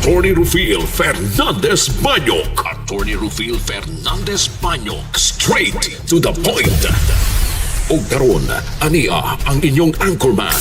Attorney Rufil Fernandez Banyok. Attorney Rufil Fernandez Banyok. Straight to the point. Ug karon, ania ang inyong anchorman.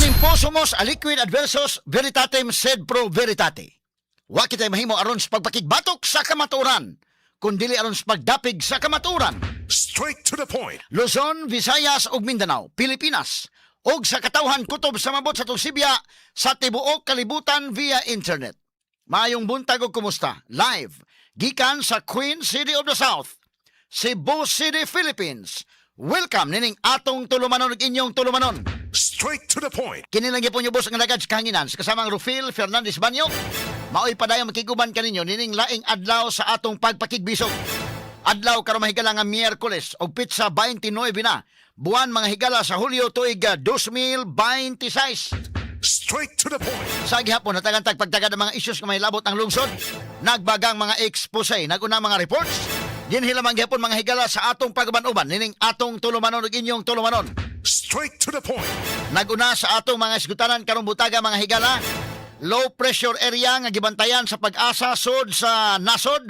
Imposumus aliquid adversus veritatem sed pro veritate. Wa kitay mahimo aron sa pagpakigbatok sa kamatuoran, kun dili aron sa pagdapig sa kamatuoran. Straight to the point. Luzon, Visayas ug Mindanao, Pilipinas, ug sa katawhan kutob sa mabot sa Sibya sa tibuok kalibutan via internet. Maayong buntag ug kumusta? Live gikan sa Queen City of the South, Cebu City, Philippines. Welcome nining atong tulumanon ug inyong tulumanon. Straight to the point. Kini lang gyapon ubos ang lagad sa kahanginan sa kasamang Rufil Fernandez Banyo. Maoy padayon makiguban kaninyo nining laing adlaw sa atong pagpakigbisog. Adlaw karon, mahigala, nga Miyerkules og petsa 29 na buwan, mga higala, sa Hulyo, tuig 2026. Straight to the point. Sa gihapon, natagan tag pagtagad ng mga issues nga mahilabot ang lungsod, nagbagang mga expose, naguna mga reports. Dinhi lamang gihapon, mga higala, sa atong pag-uban-uban nining atong tulumanon ug inyong tulumanon. Straight to the point. Naguna sa atong mga isgutanan karong butaga, mga higala, low pressure area nga gibantayan sa Pag-asa sud sa nasod.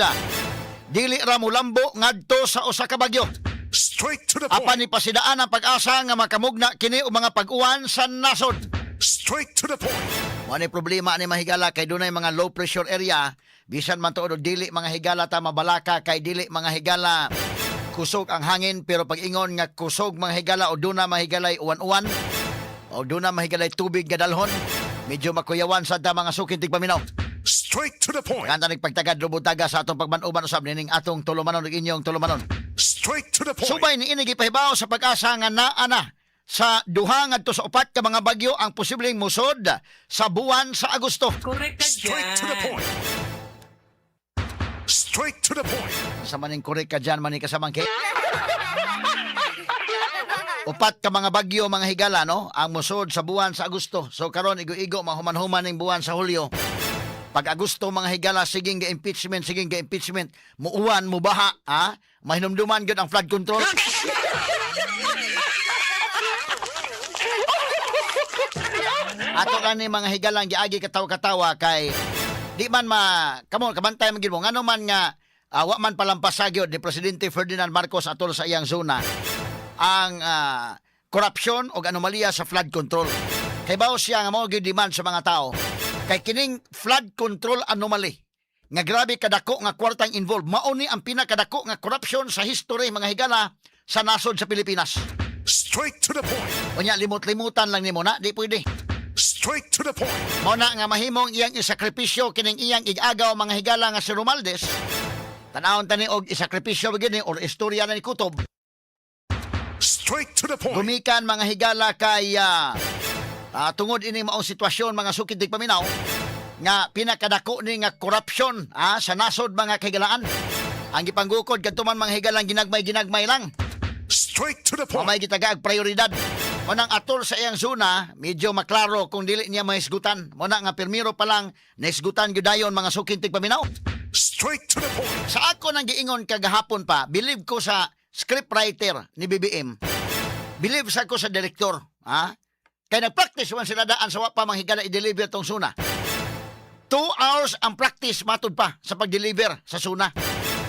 Dili ra mulambo ngadto sa usa ka bagyo. Straight to the Apan ni pasidaan ang Pag-asa nga makamugna kini og mga pag-uwan sa nasod. Straight to the point. Mo ni problema ni, mahigala, kay dunay mga low pressure area, bisan man tuod og dili, mga higala, ta mabalaka kay dili, mga higala, kusog ang hangin, pero pag ingon nga kusog, mga higala, o duna, mga higalay, uwan-uwan o duna, mga higalay, tubig nga dalhon, medyo makuyawan sa ta, mga suking tigpaminaw. Straight to the point. Kanta nagpagtagad rubutaga sa atong pagman-uban usab nining atong tulumanon ug inyong tulumanon. Straight to the point. Subay ni ini, gipahibaw sa Pag-asa nga naa na sa 2 ngadto sa 4 ka mga bagyo ang posibleng musod sa buwan sa Agosto. Correct ka Straight to the dyan. Point. Straight to the point. Sa maning korek ka dyan, maning kasamang kay. 4 ka mga bagyo, mga higala, no? Ang musod sa buwan sa Agosto. So karon igo-igo mahuman-human ning buwan sa Hulyo. Pag Agosto, mga higala, sige ga impeachment, sige ga impeachment, muuwan, mubaha, ha? Mahinumduman gyud ang flood control. Ato kani, mga higalang, giagi katawa-katawa kay di man ma kamo kabantay man gid mo ngano man nga wa man palampasa gyud ni Presidente Ferdinand Marcos atol sa iyang zona ang korupsyon o anomalya sa flood control. Kay bawo siya nga mao gyud demand sa mga tao. Kay kining flood control anomaly nga grabe kadako nga kwartang involved, mao ni ang pinakadako nga corruption sa history, mga higala, sa nasod sa Pilipinas. Straight to the point. Unya limot-limutan lang nimo na, di pwede. Straight to the point. Mao na nga mahimong iyang isakripisyo kining iyang igagaw, mga higala, nga si Romualdez. Tanawon tani og isakripisyo ba gini or istorya na ni Kutob. Straight to the point. Gumikan, mga higala, kay tungod ini maong sitwasyon, mga sukid paminaw, nga pinakadako ni nga korupsyon sa nasod, mga kahigalaan. Ang gipanggukod kadto man, mga higalang, ginagmay-ginagmay lang. Straight to the point. Mamay gitagaag prioridad. Mo nang atol sa iyang zona, medyo maklaro kung dili niya mahisgutan. Mo na nga pirmiro pa lang nahisgutan gyud dayon, mga suking tigpaminaw. Straight to the point. Sa ako nang giingon kagahapon pa, believe ko sa scriptwriter ni BBM. Believe sa ko sa direktor, ha? Kay nagpractice man sila daan sa wa pa manghigala i-deliver tong SONA. 2 hours ang practice matud pa sa pag-deliver sa SONA.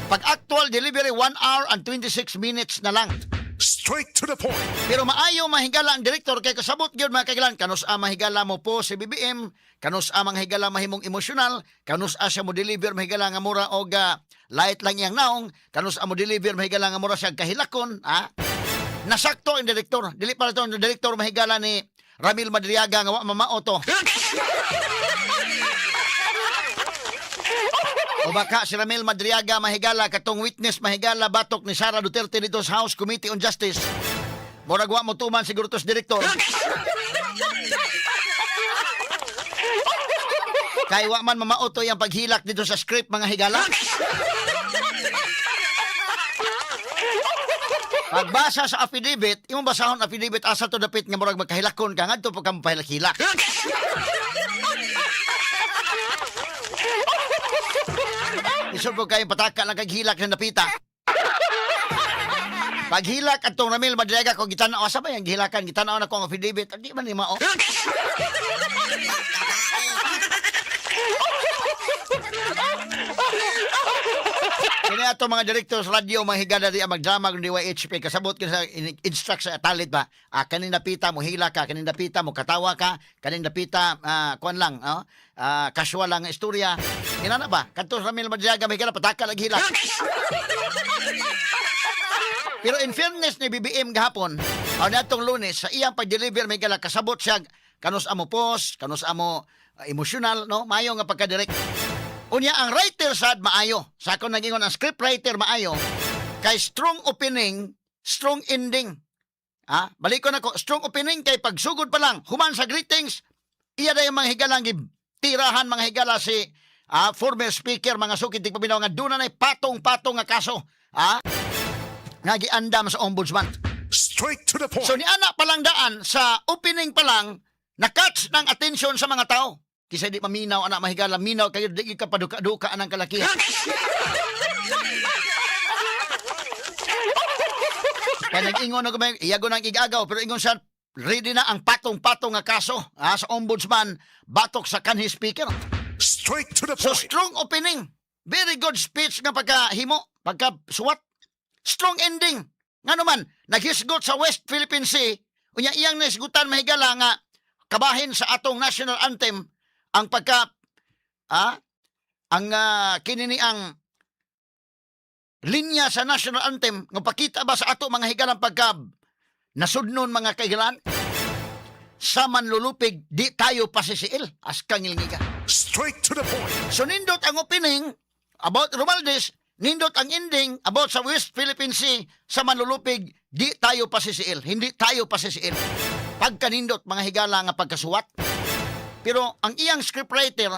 Pag actual delivery, 1 hour and 26 minutes na lang. Straight to the point. Pero maayo mahigala ang direktor kay kasabot gyud, mga kagilan, kanus a mahigala mo po si BBM, kanus a mga higala mahimong emosyonal, kanus a siya mo deliver, mahigala, nga mura og light lang iyang naong, kanus a mo deliver, mahigala, nga mura siya kahilakon, ha? Nasakto ang direktor. Dili para to ang direktor, mahigala, ni Ramil Madriaga nga wa mamao to. O baka si Ramil Madriaga, mahigala, katong witness, mahigala, batok ni Sara Duterte dito sa House Committee on Justice. Murag wa mo tuman siguro to sa direktor. Kay wa man mamauto yang paghilak dito sa script, mga higala. Pagbasa sa affidavit, imong basahon affidavit asa to dapit nga murag magkahilakon ka ngadto pa ka mapahilak-hilak. Isod po kayo pataka lang kag hilak na napita. Paghilak atong Ramil Madriaga ko gitan-aw asa ba yang gihilakan, gitan-aw na ko ang affidavit. Di man ni mao. ato mga director sa radyo, mga higala di ang magdrama kung DYHP, kasabot ka sa instruct sa talit ba, kaning napita mo hila ka, kaning napita mo katawa ka, kaning napita, kuan lang, oh, casual lang ang istorya. Inana ba? Kadto sa Ramil Madriaga, may higala, pataka lang hila. Pero in fairness ni BBM gahapon, o natong Lunes, sa iyang pag-deliver, may gala, kasabot siya, kanus amo pos, kanus amo emotional, no? Maayo nga pagka-direct. Unya, ang writer sad maayo. Sa ako nagingon, ang script writer maayo, kay strong opening, strong ending. Balik ko na ko, strong opening kay pagsugod pa lang, human sa greetings, iya na yung mga higalang tirahan mga higala si former speaker, mga sukit di paminaw nga doon na patong-patong nga kaso. Nga giandam sa ombudsman. Straight to the point. So ni ana pa lang daan sa opening pa lang na-catch ng attention sa mga tao. Kisa di maminaw ana mahigala minaw kayo di ka paduka-duka anang kalakihan. Kaya nag-ingon na kumay, iyago nang igagaw pero ingon siya ready na ang patong-patong nga kaso sa ombudsman batok sa kanhi speaker. Straight to the So point. strong opening. Very good speech nga pagkahimo, pagka suwat. Strong ending. Nga naman, naghisgot sa West Philippine Sea, unya iyang nahisgutan mahigala nga kabahin sa atong national anthem ang pagka ang kinini ang linya sa national anthem nga pakita ba sa ato mga higalang pagka nasudnon mga kaigalan sa manlulupig di tayo pasisiil as kangilngiga. Straight to the point. So nindot ang opening about Romualdez, nindot ang ending about sa West Philippine Sea sa manlulupig, di tayo pasisiil, hindi tayo pasisiil. Pagkanindot mga higala nga pagkasuwat. Pero ang iyang scriptwriter,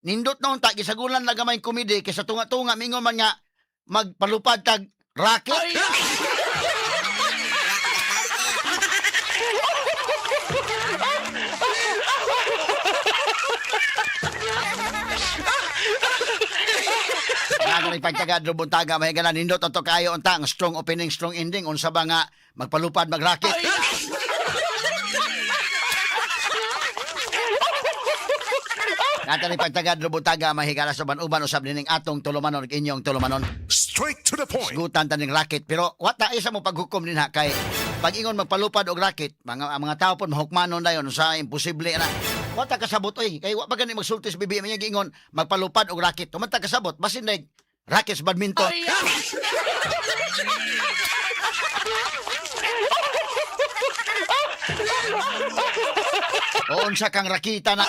nindot na unta, gisagulan na gamay komedi kaysa tunga-tunga mingon man nga magpalupad tag rocket. Nga rin pagtagad buntaga may higala nindot ato kayo unta ang strong opening, strong ending unsa ba nga magpalupad mag-rocket. Natali pagtagad buntaga mahigala sa uban-uban usab nining atong tulumanon ug inyong tulumanon. Straight to the point. Gutan taning racket pero wata isa mo paghukom dinha kay pag ingon magpalupad og racket mga ang mga tao pod mahukmanon dayon sa imposible na. Wata kasabot oy kay wa pa gani magsulti sa BBM niya giingon magpalupad og racket. Tumanta kasabot basin day rackets badminton. O unsa kang rakita na.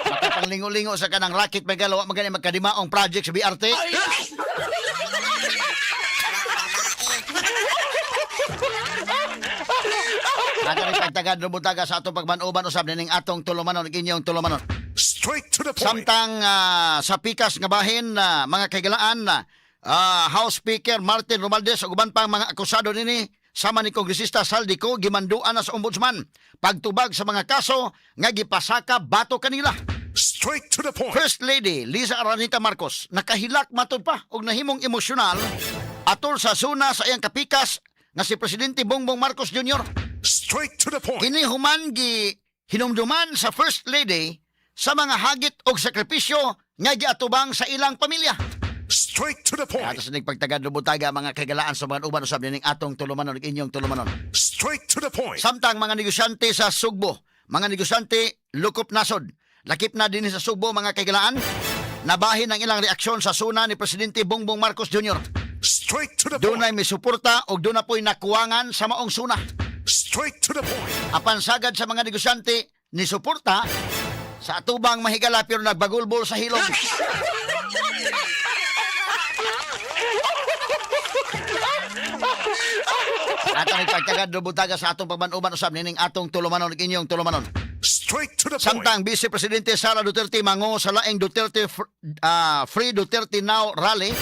Makapanglingo-lingo sa kanang racket may galaw magani magkadimaong project sa BRT. Ato rin pagtagad rumutaga sa atong pagmanuban usab nining atong tulumanon ug inyong tulumanon. Straight to the point. Samtang sa pikas nga bahin mga kaigalaan House Speaker Martin Romualdez ug uban pang mga akusado nini sama ni Kongresista Zaldy Co gimanduan na sa ombudsman pagtubag sa mga kaso nga gipasaka batok kanila. Straight to the point. First Lady Liza Araneta Marcos nakahilak matud pa og nahimong emosyonal atol sa suna sa iyang kapikas nga si Presidente Bongbong Marcos Jr. Straight to the point. Kini human gi hinumduman sa First Lady sa mga hagit og sakripisyo nga giatubang sa ilang pamilya. Straight to the point. Ato sa nagpagtagad lubutaga mga kagalaan sa mga uban usab nining atong tulumanon ug inyong tulumanon. Straight to the point. Samtang mga negosyante sa Sugbo, mga negosyante lukop nasod. Lakip na din sa Sugbo mga kaigalaan. Nabahin ang ilang reaksyon sa suna ni Presidente Bongbong Marcos Jr. Straight to the point. Dunay may suporta og doon na po'y nakuwangan sa maong suna. Straight to the point. Apan sagad sa mga negosyante ni suporta sa atubang mahigala pero nagbagulbol sa hilom. At ang pagtagad lubutaga sa atong pagmanuban usab nining atong tulumanon ug inyong tulumanon. Straight to the point. Samtang Vice Presidente Sara Duterte mango sa laing Duterte Free Duterte Now rally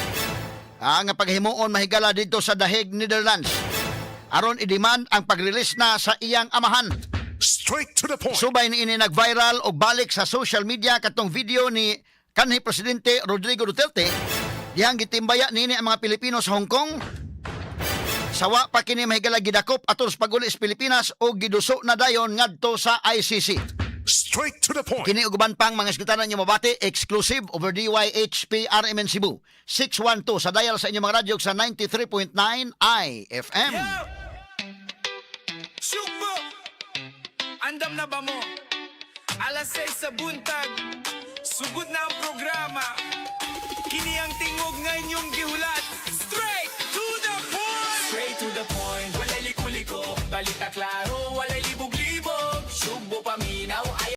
nga paghimuon mahigala dito sa Dahig, Netherlands. Aron i-demand ang pag-release na sa iyang amahan. Straight to the point. Subay ni ini nag-viral og balik sa social media katong video ni kanhi Presidente Rodrigo Duterte dihang gitimbaya niini ang mga Pilipino sa Hong Kong. Sawa pa kini mahigala gidakop atol sa pag-uli sa Pilipinas o giduso na dayon ngadto sa ICC. Straight to the point. Kini ug uban pang mga isgutanan nyo mabati exclusive over DYHP RMN Cebu 612 sa dial sa inyong mga radyo sa 93.9 IFM. Yo! Sugbo! Andam na ba mo? Alas 6 sa buntag. Sugod na ang programa. Kini ang tingog nga inyong.